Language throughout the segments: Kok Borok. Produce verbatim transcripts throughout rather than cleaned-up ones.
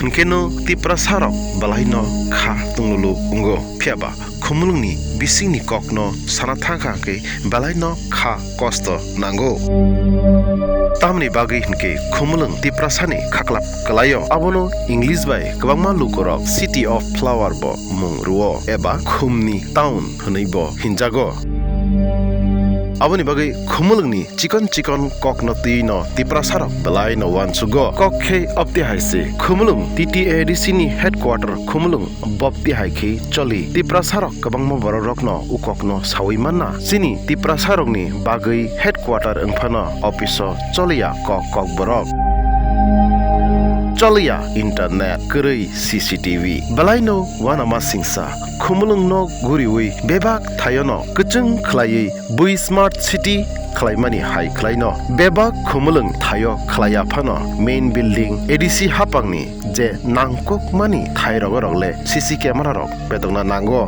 Hwnkhe no Tiprasa rok belai no kha tunglulu wngo, phiya ba Khumulwng ni bising ni kok no sana thang kha hwnkhe belai no kha kosto nango. Tamoni bagwi hwnkhe Khumulwng Tiprasa ni khaklap kwlaio. Abono English bai kwbangma lukorok City of Flower bo mung rwo eba Khumni Town hwnwi bo hinjago. Aboni bagwi Khumulwng ni chikon chikon kok no twi no Tiprasa rok belai no uansugo. Kok khe opti hai se Khumulwng T T A D C ni headquarter Khumulwng bopti hai khe choli. Tiprasa rok kwbangma borok rok no u kok no sawi manna. Chini Tiprasa rok ni bagwi headquarter wngphano office o choliya kok kok borok. Choliya internet, kwrwi C C T V. Belai no uanama singsa Khumulwng no guriwi bebak thaio no kwchwng khlaiwi bui smart city khlaimani hai khlaino. Bebak Khumulwng thaio khlaiya phano main building A D C hapangni je nangkukmani thai rogo rok le C C camera rok bedokna nango.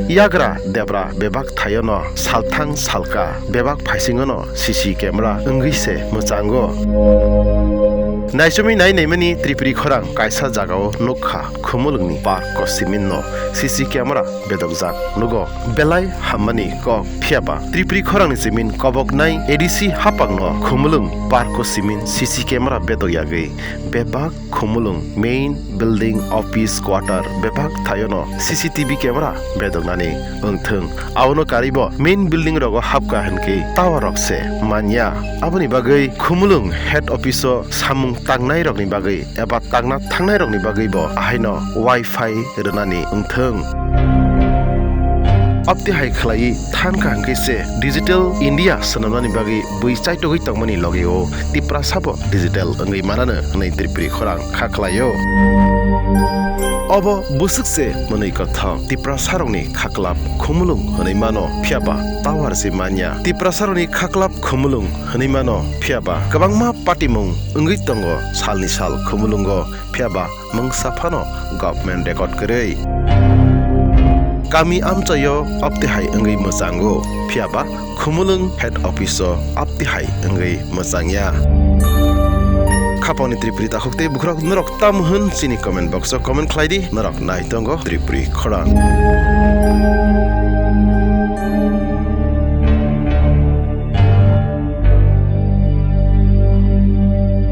Yagra debra bebak thaio no salthang salka bebak phaisingo no C C camera wngwi se mwchango. Naisomwi nai naimani Tripuri khorang kaisa jagao nukha Khumulwngni park o simin no C C camera bedokjak nugo. Belai hammani kok, phiya ba Tripuri khorangni simin koboknai A D C hapangno Khumulwng park o simin C C camera bedok yagwi bebak Khumulwng main building, office quarter bebak thaio no C C T V camera bedoknani wngthwng. Abono karwi bo main building rogo hapkha hwnkhe tower rok se manya. Aboni bagwi Khumulwng head office o samung tangnai rokni bagwi eba tangna thangnai rokni bagwi bo ahaino Wi-Fi rwnani wngthwng. Opti hai khlaiwi than kha hwnkhe se Digital India swnamnani bagwi bui chaitogwi tongmani logeo Tiprasa bo digital wngwi manano hwnwi Tripuri khorang kha khlaio. Obo bwswk se mwnwi kothok Tiprasa rokni khaklap Khumulwng hwnwi mano, phiya ba tower se manya. Tiprasa rokni khaklap Khumulwng hwnwi mano, phiya ba kwbangma patimung wngwi tongo salni sal Khumulwngo, phiya ba mungsa phano government record kwrwi. Kami amchaio opti hai wngwi mwchango, phiya ba Khumulwng head office o opti hai wngwi mwchangya. Khapangni Tripuri takhuk tei bukhurok norok tamo hwn chini comment box o comment khlai di, norok nai tongo Tripuri khorang.